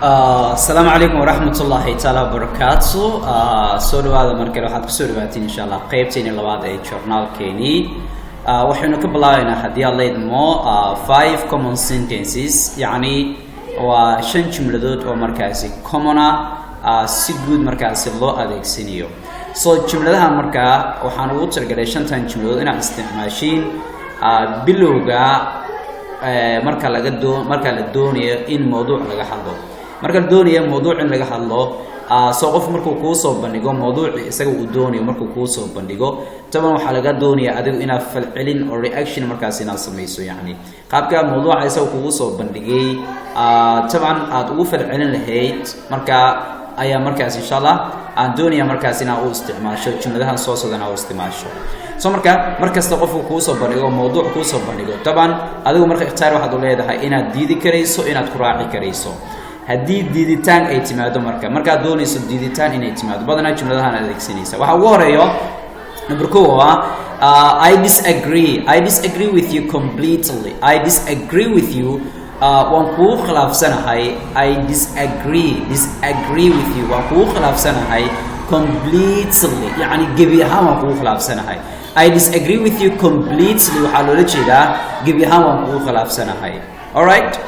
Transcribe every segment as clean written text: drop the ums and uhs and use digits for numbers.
Asalaamu calaykum waraxmat ullaahi taala wabarakaatu. Soo dhawaada mar kale. Waxaad kusoo dhawaatiin, insha Allah, qeybteeni labaad ee journaalkeenii. Waxaynu ka bilaabaynaa, haddii aad leydmo, five common sentences, yacni waa shan jumladood oo markaasi common ah, si guud markaasi loo adeegsanayo. So jumladahan markaa waxaan ugu talagalay shantan jumladood inaad isticmaashiin bilowga marka laga doo marka la doonayo in mawduuc laga hadlo, marka la doonayo mawduuc in laga hadlo. Soo qof markuu kuu soo bandhigo mawduuci isaga uu doonayo, markuu kuu soo bandhigo, taban waxaa laga doonaya adigu inaad falcelin oo reaction markaas inaad samayso, yacni qaabka mawduuca isaga kugu soo bandhigay taban aada ugu falcelin lahayd. Marka ayaa markaas, insha Allah, aan doonaya markaas inaad u isticmaasho jumladahan soo socdan aad u isticmaasho. So marka mar kasta qofku kuu soo bandhigo mawduuc kuu soo bandhigo, taban adigu marka ikhtiyaar waxaad u leedahay inaad diidi karayso, inaad ku raaci karayso. Haddii diiditaan ay timaado, marka markaad doonayso diiditaan inay timaado, badanaa jumladahan adeegsanaysa. Waxaa ugu horeeyo number 1 ah, "I disagree. I disagree with you completely. I disagree with you." Waan kugu khilaafsanahay. I disagree with you, waan kugu khilaafsanahay, completely, yacni gebi ahaan waan kugu khilaafsanahay. "I disagree with you completely" waxaa loola jeedaa gebi ahaan waan kugu khilaafsanahay. Alright,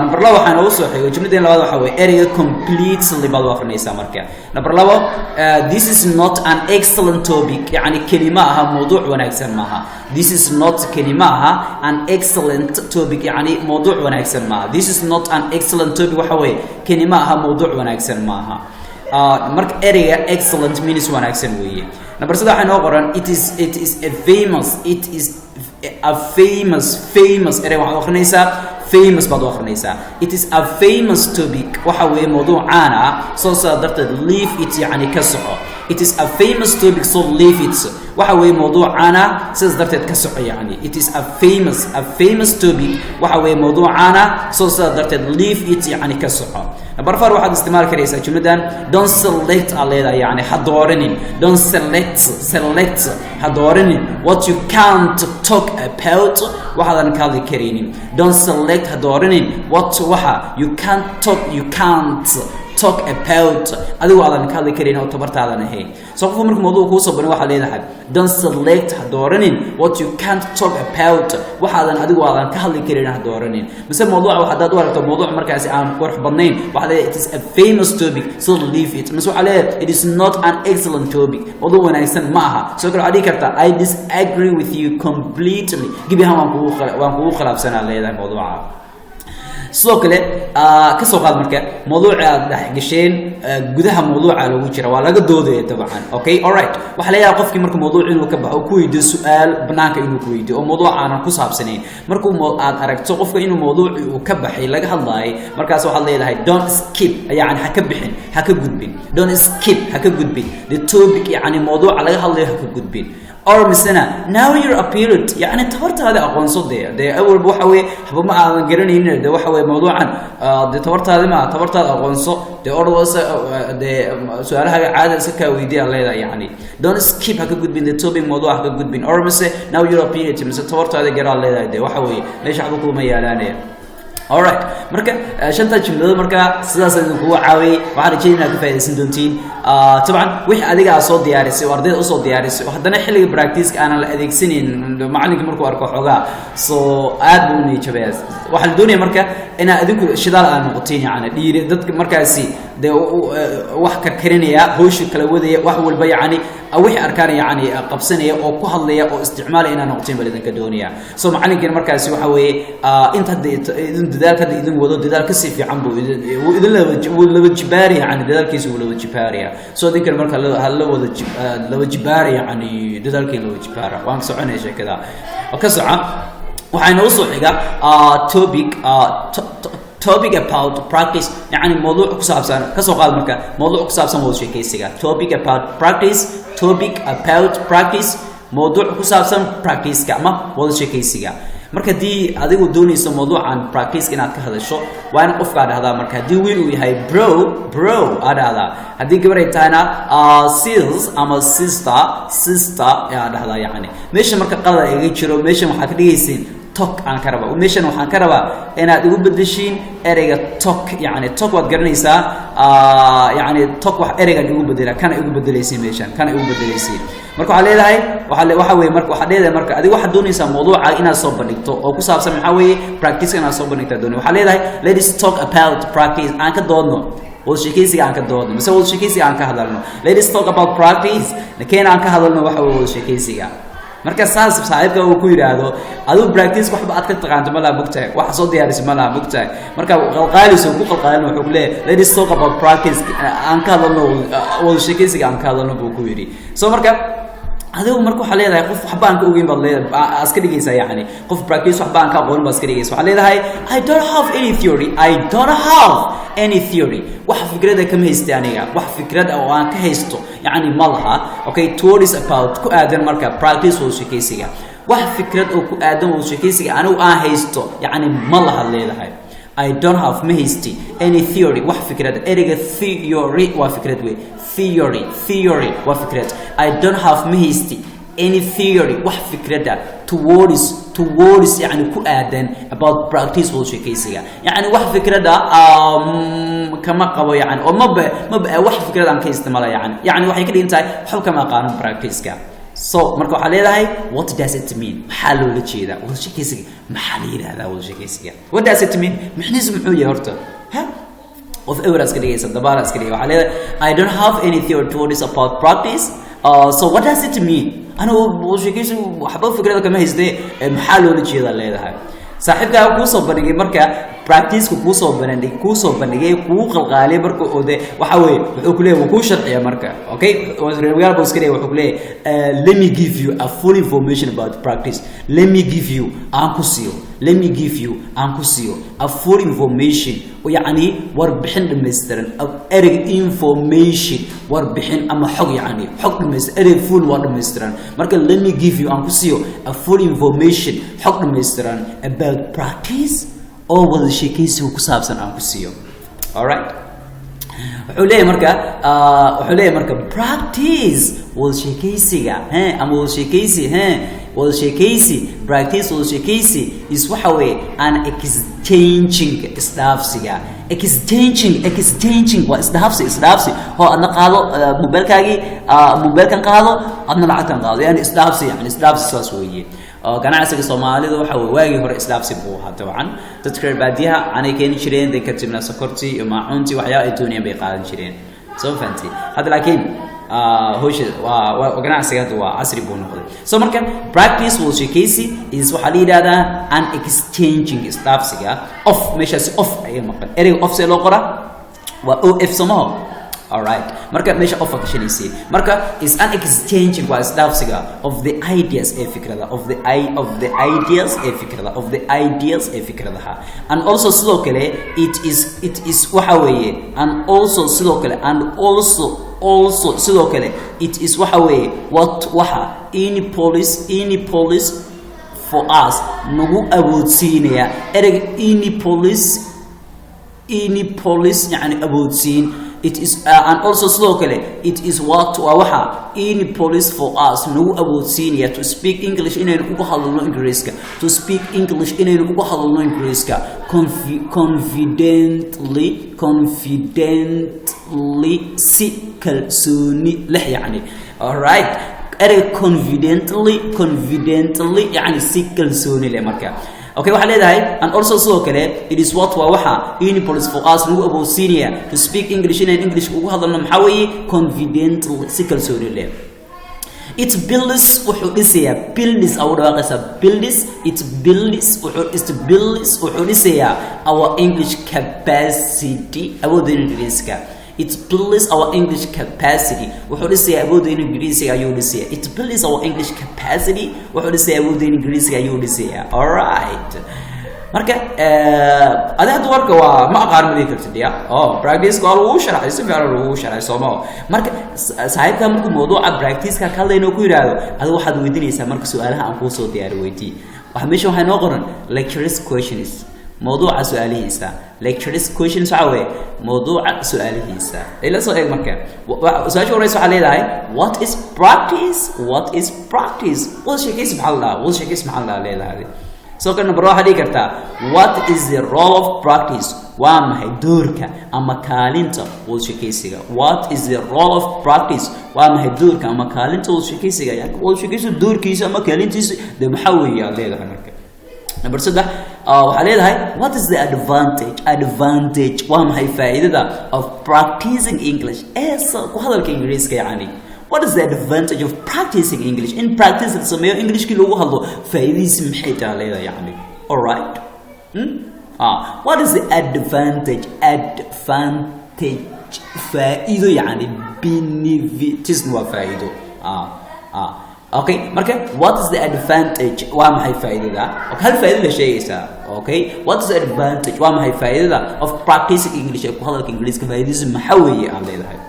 number 2 waxaa noogu soo xigo jumladeen labaad. Waxaa weye ereyga "completely" baad u akrinaysaa. Marka number 2, "This is not an excellent topic." Yacni kelima aha, mawduuc wanaagsan maaha. "This is not," kelima aha, "an excellent topic," yacni mawduuc wanaagsan maaha. "This is not an excellent topic" waxa weeye kelima aha, mawduuc wanaagsan maaha. Marka ereyga "excellent" means wanaagsan weeye. Number 3 waxaa inoo qoran It is a famous, it is a famous." "Famous" erey waxaad akrinaysaa "famous" baad u akrinaysaa. "It is a famous topic" waxa weeye mawduuc caan ah, soo sidaa darteed "leave it," yacni ka soco. "It is a famous topic, so leave it" waxa weeye mawduuc caan ah, sidaas darteed ka soco. Yacni "it is a famous topic" waxa weeye mawduuc caan ah, so sidaas darteed "leave it," yacni ka soco. Number 4 waxaad isticmaali karaysaa jumladan "Don't select" aa leedahay, yacni ha dooranin. "Don't select," ha dooranin, "what you can't talk about," waxaadan ka hadli karaynin. "Don't select," ha dooranin, "what," waxa, "you can't talk," "you can't talk about," adigu aadan ka hadli karin oo tabartaadan ahayn. So qofku marka mawduuc kuu soo barin, waxaad leedahay "Don't select," ha dooranin, "what you can't talk about," waxaadan adigu aadan ka hadli karin ha dooranin. Mise mawduuca haddaad u aragto mawduuc markaasi aan qurux badnayn, waxaad leedahay "It is a famous topic, so leave it." Mise waxaad leedahay "It is not an excellent topic," mawduuc wanaagsan ma aha. Sidoo kale waxaad dhihi kartaa "I disagree with you completely," gebi ahaan waan kugu khilaafsanaa leedahay mawduuca. Sidoo kale ka soo qaad marka mawduuca aad dhex gasheen, gudaha mawduuca lagu jira, waa laga doodaya dabcan. Okay, alright, waxaa laga yaaba qofkii marka mawduuc inuu ka baxo oo ku weydiiyo su-aal banaanka inuu ku weydiiyo oo mawduuc aanan ku saabsanayn. Markuu aad aragto qofka inuu mawduuci uu ka baxay laga hadlaayay, markaas waxaad leedahay "Don't skip," yacni ha ka bixin, ha ka gudbin. "Don't skip," ha ka gudbin, "the topic," yacni mawduuca laga hadlayo ha ka gudbin. Or misena "Know your ability," yacni tabartaada aqoonso. Dee awalba waxa weeye haba ma aadan garanaynin. Dee waxa weeye mawduucan dee tabartaadi ma tabartaada aqoonso. Dee ordwasa dee su-aalahaga caada iska kaa weydiiya leedahay. Yacni "Don't skip," ha ka gudbin, "the topic," mawduuca ha ka gudbin. Or mise "Know your ability," mise tabartaada garaa leedahay. Dee waxa weeye meesha waxba kuma yaalaanaya. Alright, marka shanta jumladood marka sidaas idinkugu caawiyey. Waxaan rajeynaya inaad ka faaidaysan doontiin. Dabcan wixii adiga aad soo diyaarisay oo ardayda usoo diyaarisay oo haddana xilliga practice-ka aanan la adeegsanayn, macalinka markuu arko xoogaa so aad buu u niyajabaya. Waxaa la doonaya marka inaad adinku shidaal aad noqotiin, yacni dhiiri dadka markaasi dee wax karkarinaya, hawsha kala wadaya, wax walba yacni wixii arkaan yacni qabsanaya oo ku hadlaya oo isticmaalaya inaad noqotiin baa idinka doonaya. So macalinkiina markaasi waxa weeye inta hadda idin dadaalka hadda idin wado, dadaal kasii fiican buu idin wuu idin laba wuu laba jibaari, yacni dadaalkiisa wuu laba jibaaraya. So idinkana marka ha la wada laba jibaara, yacni dadaalkiina laba jibaara. Waan soconaya sheekada oo ka soca. Waxaa inoo soo xiga topic about practice, yacni mawduuc ku saabsan, kasoo qaad marka mawduuc ku saabsan wada sheekaysiga. "Topic about practice," "topic about practice," mawduuc ku saabsan practice-ka ama wada sheekaysiga. Marka haddii adigu doonayso mawduucan practice inaad ka hadasho, waa in qofkaa dhahdaa, marka haddii wiil uu yahay "bro, bro" aa dhahdaa, haddii gabar ay tahayna "sis" ama "sister, sister" aa dhahdaa. Yacni meesha marka qalad iga jiro, meeshan waxaa ka dhigaysiin Talk aan ka rabaa meeshan. Waxaan ka rabaa inaad igu bedeshiin ereyga talk. Yani talk waad garanaysaa. Yani talk wax ereygan igu bedela, kana igu bedelaysiin meeshan, kana igu bedelaysiin. Marka waxaa leedahay, waxa weeye, marka waxaad leedahay, marka adiga waxaad doonaysaa mawduuca inaad soo bandhigto oo ku saabsan maxaa weeye? Practice inaad soo bandhigtaa doonay. Waxaa leedahay, "Let us talk about practice." Aan ka doodno wada sheekaysiga, aan ka doodno mise wada sheekaysiga aan ka hadalno. Let us talk about practice, lakeen aan ka hadalno waxa weeye wada sheekaysiga. Marka saas saaxiibka uu ku yidhaahdo, adigu practice waxba aad ka taqaanto ma laha, mogtahay? Waxa soo diyaarisa ma laha, mogtahay? Marka qalqaalis uu ku qalqaalin, wuxuu ku leeyahay, "Let us talk about practice," aan ka hadalno wada sheekaysiga, aan ka hadalno buu ku yidhi. So marka adigu marka waxaa leedahay, qof waxba aan ka ogeyn baad leedahay, iska dhigaysaa. Yani qof practice waxba aan ka aqoonin baad iska dhigaysa. Waxaa leedahay, "I don't have any theory." I don't have any theory, wax fikrada kama haysta aniga, wax fikrad oo aan ka haysto yani ma laha. Okay, towards, about, ku aadan marka practice, wada sheekaysiga. Wax fikrad oo ku aadan wada sheekaysiga anigu aan haysto yani ma laha leedahay. I don't have, ma haysti, any theory, wax fikrad. Ereyga theory waa fikrad wey. Theory, theory waa fikrad. I don't have, ma haysti, any theory, wax fikrada, towards, towards yani ku aadan, about practice, wada sheekaysiga. Yani wax fikrada kama qabo yani, oo maba wax fikrad aan ka haysta mala. Yani waxay ka dhigan tahay waxba kama aqaanin practice-ka. So marka waxaa leedahay, "What does it mean?" Maxaa loola jeedaa wada sheekaysiga? Maxaa la yidhahdaa wada sheekaysiga? What does it mean? Micnihiisu muxuu yahay horta? Ha, qof ewer iska dhigaysa, dabaala iska dhigay. Waxaa leedahay, "I don't have any theory towards, about practice. So what does it mean?" Anigu wada sheekaysigu waxba fikrada kama haystee, maxaa loola jeedaa leedahay. Saaxiibkaa kuusoo bandhigay marka practice-ka, kuusoo bandhigay, kuu qalqaaliyay. Marka oo de waxa weeye, wuxuu ku leeyahay, wuu kuu sharciya marka. Okay, reer buu iska leeyahay. Wuxuu ku leeyahay, "Let me give you a full information about practice." Let me give you, aan ku siiyo, let me give you, aan ku siiyo, a full information, yacni warbixin dhammaystiran. Ereyga information, warbixin ama xog, yacni xog dhammaystiran. Ereyga full waa dhammaystiran. Marka let me give you, aan ku siiyo, a full information, xog dhammaystiran, about practice, oo wada sheekaysiga ku saabsan aan ku siiyo. Alright, wuxuu leeyahay marka practice, wada sheekaysiga he ama wada sheekaysi he wada sheekaysi, practice, wada sheekaysi, is, waxa weeye, an exchanging, isdhaafsiga. Exchanging, exchanging waa isdhaafsi. Isdhaafsi oo adna qaado mobilkaagii, mobilkan qaado, adna lacagtan qaado. Yani isdhaafsi, yani isdhaafsi saas weeye. Oo ganacsiga Soomaalida waxa weye waagii hore isdhaafsi buu ahaa dabcan. Dadka reer baadiyaha aanay keeni jireen de, kadibna sokortii iyo maacuuntii, waxyaaba ay doonayeen bay qaadan jireen. Soo fahanti? Hadda laakiin hawsha waa ganacsiga hadda waa casri buu noqday. So marka practice, wada sheekaysi, is, waxaa la yidhahdaa, an exchanging, isdhaafsiga, of, meeshaasi of ayay maqan. Ereyga of see loo qoraa? Waa O F, somaho? Alright, marka meesha of gashanaysiin. Marka is an exchanging, waa isdhaafsiga, of the ideas, ee fikrada, of the ideas, ee fikrada, of the ideas, ee fikradaha. And also, sidoo kale, it is, waxa weeye, and also, sidoo kale, and also, also, sidoo kale, it is, waxa weeye, what, waxa, enables for us, nagu awoodsiinaya. Ereyga enables, enables yani awoodsiin. It is and also, sidoo kale, it is what, waa waxa, enables for us, nagu awoodsiinaya, to speak English, inaynu uga hadalno Ingiriiska, to speak English, inaynu uga hadalno Ingiriiska, confidently, confidently, si kalsooni leh yani. Alright, ereyga confidently, confidently yani si kalsooni leh. Marka okay, waxaa leedahay, and also, sidoo kale, it is what, waa waxa, enables for us, nagu awoodsiinaya, to speak English, inaan English ugu hadalno, maxaa weeye? Confidently, si kalsooni leh. It builds, wuxuu dhisayaa, builds au dhawaaqaysaa, builds. It builds, wuxuu, it builds, wuxuu dhisayaa, our English capacity, awoodda Ingiriiska. It builds our English capacity, wuxuu dhisayaa awoodda Ingiriisiga ayuu dhisayaa. It builds our English capacity, wuxuu dhisayaa awoodda Ingiriisiga ayuu dhisayaa. Alright, marka adi hadda warka waa ma aqaan ma dhihi kartid ya. Oh, practice waa lagu sharxay, si fiican lagu sharxay, sooma? Marka saaxiibka markuu mawduuca practice-ka ka hadlayno ku yidhaahdo, adigu waxaad weydiinaysaa marka su-aalaha aan kuu soo diyaari. Weydii waxa meesha waxaa inoo qoran lecturers questions, mawduuca su-aalihiisa. Lecturers questions waxaa weeye mawduuca su-aalihiisa. Ila soo eeg. Marka su-aasha horeysa waxaa leedahay, "What is practice?" What is practice? Wada sheekaysi maxaa la dhahaa? Wada sheekaysi maxaa la dhahaa leedahay? Sidoo kale number waxaad dhihi kartaa: "What is the role of practice?" Waa maxay doorka ama kaalinta wada sheekaysiga? "What is the role of practice?" Waa maxay doorka ama kaalinta wada sheekaysiga? Yani wada sheekaysiga doorkiisa ama kaalintiisa dee maxaa weeye aad leedahay. Marka number 3 waxaa leedahay: "What is the advantage?" Advantage, waa maxay faa'iidada, of practicing English, ee ku hadalka Ingiriiska? Yani what is the advantage of practicing English? In practice la sameeyo, Englishkii lagu hadlo, faa'iidadiisi maxay tahay leedahay yani. Alright, What is the advantage? Advantage, faa'iido yani, benefits waa faa'iido. Okay, marka what is the advantage, waa maxay faa'iidada? Okay, hal faa'iido la sheegaysaa. Okay, what is the advantage, waa maxay faa'iidada, of practicing English, ee ku hadalka Ingiriiska faa'iidadiisu maxaa weeye aad leedahay.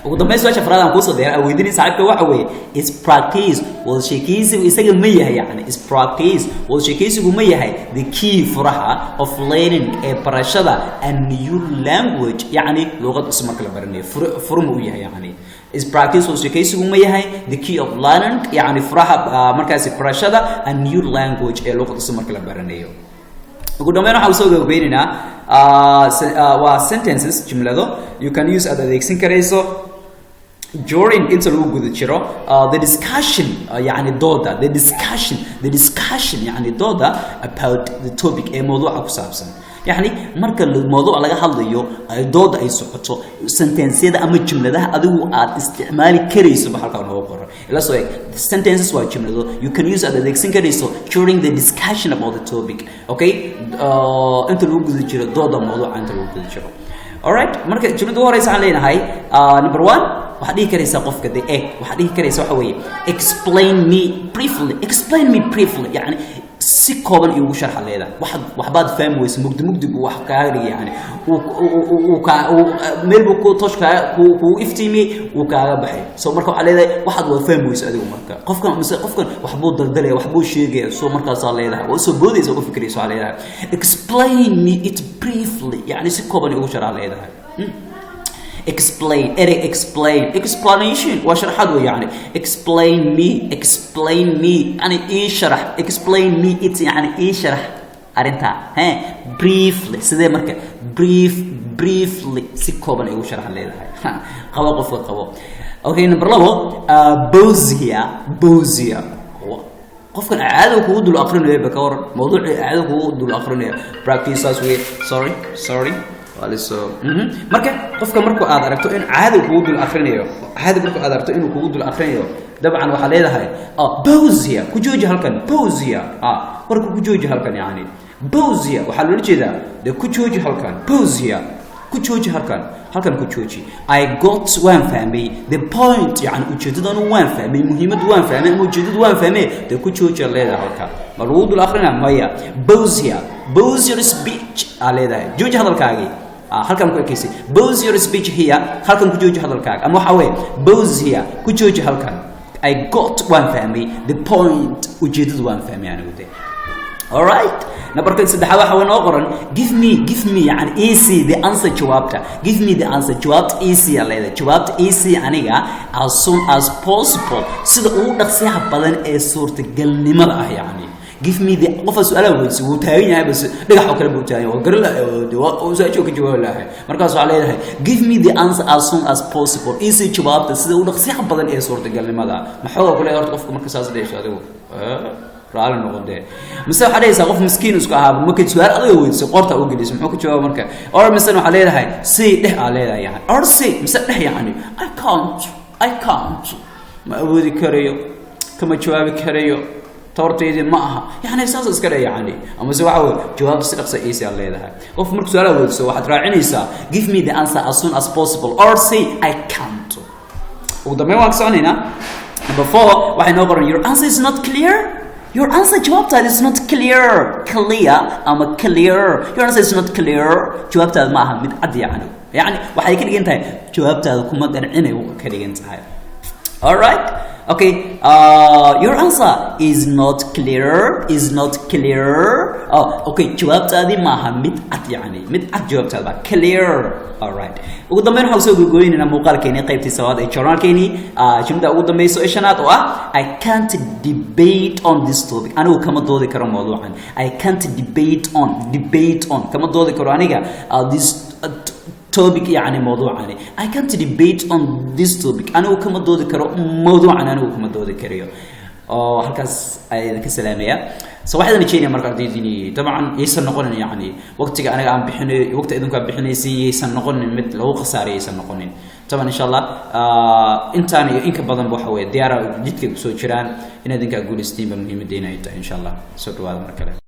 Ugu dambeyn, su-aasha afraad aan kuusoo diyaar aan weydiinay saaxiibka waxa weeye: is practice, wada sheekaysigu isaga ma yahay, yani is practice, wada sheekaysigu ma yahay, the key, furaha, of learning, ee barashada, a new language, yani luqad cusub marka la baranayo, furu ma u yahay? Yani is practice, wada sheekaysigu ma yahay, the key of learning, yani furaha markaasi barashada, a new language, ee luqad cusub marka la baranayo? Ugu dambeyn waxaan soo gabagabeynaynaa waa sentences, jumlado, you can use, aad adeegsan karayso, during, inta lagu guda jiro, the discussion, yani dooda, the discussion, yani dooda, about the topic, ee mawduuca ku saabsan. Yani marka mawduuc laga hadlayo, ay dooda ay socoto, sentensyada ama jumladaha adigu aad isticmaali karayso ba halkaa noogu qoran. Ila soo eeg. Sentences waa jumlado, you can use, aad adeegsan karayso, during the discussion about the topic. Okay, inta lagu guda jiro dooda mawduuca, inta lagu guda jiro. Alright, marka jumlada ugu horeysa waxaan leenahay, number one, waxaad dhihi karaysaa qofka de eg, waxaad dhihi karaysaa waxa weeye: "Explain me briefly." "Explain me briefly," yani si kooban iugu sharxa leedahay. Waxaad waxbaad fahmi weysa, mugdi mugdi buu wax kaaga dhigay, yani uu kaa uu meel buu ku toosh kaaga ku kugu iftiimiyey, uu kaaga baxay. So marka waxaa leedahay waxaad waa fahmi weysa adigu. Marka qofkan mise qofkan waxbuu daldalaya, waxbuu sheegaya, so markaasaa leedahay waa soo boodaysa, uga fikiraysa, waxaa leedahay: "Explain me it briefly," yani si kooban iugu sharxa leedahay. Explain, erey explain, explanation waa sharaxaad wey. Yani explain me, explain me, yani ii sharax. "Explain me it," yani ii sharax arrintaa he, briefly. Sidee marka brief? Briefly, si kooban igu sharax leedahay. Qabo qofka, qabo. Okay, number 2, pause here, pause here. Qofkan caado kugu dul aqrinayo ba ka waran? Mawduucii caado kugu dul aqrinayo, practice saas wey. Sorry, sorry, waliso. Marka qofka marku aad aragto in caadi kugu dul akrinayo, caadi marku aad aragto inuu kugu dul akrinayo, dabcan waxaa leedahay: "Pause here," ku jooji halkan. "Pause here," warka ku jooji halkan. Yani pause here waxaa loola jeedaa dee ku jooji halkan. "Pause here," ku jooji halkan, halkan ku jooji. "I got," waan fahmay, "the point," yani ujeedadanu waan fahmay, muhiimaddu waan fahmay ama ujeedadu waan fahmay, dee ku jooji aad leedahay halkan. Ma lagu dul akrinaa? Maya. "Pause here." "Pause your speech," aa leedahay, jooji hadalkaagii. Halkan ku ekeysay. "Pause your speech here," halkan ku jooji hadalkaaga, ama waxa weeye "Pause here," ku jooji halkan. "I got," waan fahmay, "the point," ujeedadu waan fahmay anigu de. Alright, numberka saddexaad waxa way noo qoran: "Give me," give me, yani easy, "the answer," jawaabta. "Give me the answer," jawaabta easy aa leedahay, jawaabta easy aniga, "as soon as possible," sida ugu dhaqsiyaha badan ee suurtagalnimada ah. Yani give me the, qofa su-aalaha weydiisay wuu taagan yahay, bas dhagax oo kale buu taagan yahay, waa garan lahay, su-aasha ka jawaabi lahay. Markaas waxaa leedahay: "Give me the answer as soon as possible," easy jawaabta sida ugu dhaqsiyaha badan ee suurtagalnimada. Maxooga kule horta qofka marka saas dhehayso adigu raali noqon dee, mise waxaa dhehaysaa qof miskiin isku ahaaba markay su-aal adiga weydiisay qorta u gelisay, muxuu ka jawaaba marka? Or mise waxaa leedahay say, dheh aa leedahay, yani or say, mise dheh, yani "I can't, I can't," ma awoodi karayo, kama jawaabi karayo, tabartaydii ma aha, yani saas iska dheh. Yani ama se waxa wey jawaabta si dhaqsa easy aad leedahay. Qof marka su-aalaha weydiiso waxaad raacinaysaa: "Give me the answer as soon as possible," or say "I can't." Ugu dambeyn waan ka soconaynaa. Number 4 waxay noo qoran: "Your answer is not clear." Your answer, jawaabtaada, is not clear. Clear ama clear. "Your answer is not clear," jawaabtaada ma aha mid cad. Yani waxay ka dhigan tahay jawaabtaada kuma qancinayo ka dhigan tahay. Alright. Okay, your answer is not clear, is not clear. Oh, okay, jawaabtaadii maaha mid cad, yani mid cad jawaabtaada ba clear. Alright, ugu dambeyn waxaan soo gogoynaynaa muuqaalkeeni qaybtii sabaad ee journalkeeni, jumlada ugu dambeyso ee shanaad oo ah "I can't debate on this topic." Anigu kama doodi karo mawduucan. I can't debate on, debate on, kama doodi karo aniga this topic, yani mawduucani. I can't debate on this topic. Anigu kama doodi karo mawduucan, anigu kama doodi karayo. Oo halkaas ayaa idinka salaamaya. So waxaan rajeynaya marka ardaydini dabcan yaysan noqonin, yani waqtiga aniga aan bixinayo iyo waqti idinku aad bixinaysin yaysan noqonin mid lagu khasaariyo, yaysan noqonin. Taban insha Allah intaan iyo inka badanba waxa weeye diyaara jidkay kusoo jiraan. Inaad idinkaa guulaysatiin ba muhiimaddeena ay tahay insha Allah. Soo dhawaada mar kale.